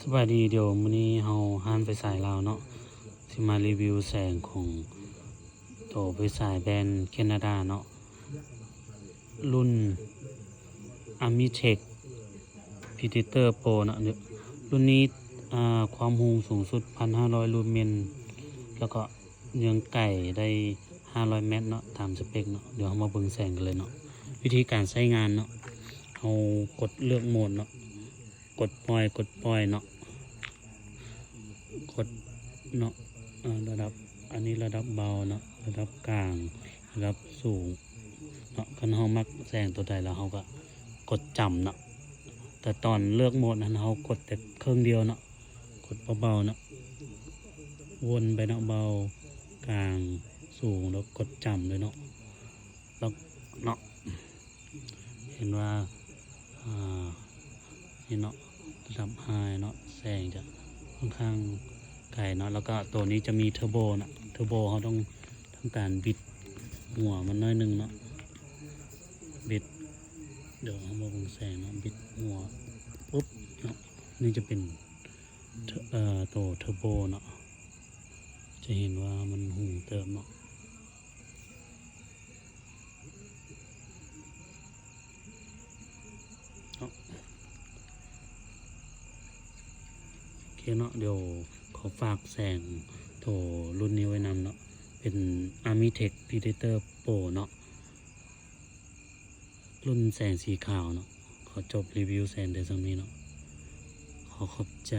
ສະບາຍດີ ດຽວມື້ນີ້ເຮົາຮ້ານໄຟສາຍລາວເນາະ ຊິມາຣີວິວແສງຂອງໂຕໄຟສາຍແບຣນແຄນາດາເນາະ ລຸ້ນ Amitech Predator Pro ເນາະ. ລຸ້ນນີ້ ອ່າ ຄວາມຮູ້ສູງສຸດ ໜຶ່ງພັນຫ້າຮ້ອຍລູເມນ ແລ້ວກໍເຍືອງໄກໄດ້ຫ້າຮ້ອຍແມັດເນາະ ຕາມສະເປັກເນາະ. ດຽວເຮົາມາເບິ່ງແສງກັນເລີຍເນາະ. ວິທີການໃຊ້ງານເນາະ ເຮົາກົດເລືອກໂໝດເນາະ ກົດປ່ອຍ ກົດປ່ອຍເນາະ ກົດເນາະ ເອີ ລະດັບ ອັນນີ້ລະດັບເບົາເນາະ ລະດັບກາງ ລະດັບສູງເນາະ. ຄັນເຮົາມັກແສງໂຕໃດແລ້ວ ເຮົາກໍກົດຈຳເນາະ. ແຕ່ຕອນເລືອກໂໝດນັ້ນ ເຮົາກົດແຕ່ເຄິ່ງດຽວເນາະ ກົດເບົາໆເນາະ ວົນໄປເນາະ ເບົາ ກາງ ສູງ ແລ້ວກົດຈຳເລີຍເນາະ ແລ້ວເນາະ. ເຫັນວ່າ ອ່າ ນີ້ເນາະ ລະດັບ High ເນາະ ແສງຈະຂ້ອນຂ້າງໄກເນາະ. ແລ້ວກໍໂຕນີ້ຈະມີ Turbo ເນາະ Turbo ເຮົາຕ້ອງ ທຳການບິດຫົວມັນໜ້ອຍໜຶ່ງເນາະ ບິດ ດຽວເຮົາມາເບິ່ງແສງເນາະ ບິດຫົວປຸບເນາະ. ນີ້ຈະເປັນ ເອີ ໂຕ Turbo ເນາະ ຈະເຫັນວ່າມັນຫູເຕີບເນາະ. ເນາະ ໂອເຄເນາະ ດຽວຂໍຝາກແສງໂຕລຸ້ນນີ້ໄວ້ນຳເນາະ ເປັນ Amitech Predator Pro ເນາະ ລຸ້ນແສງສີຂາວເນາະ. ຂໍຈົບຣີວິວແສງແຕ່ສ່ຳນີ້ເນາະ ຂໍຂອບໃຈ.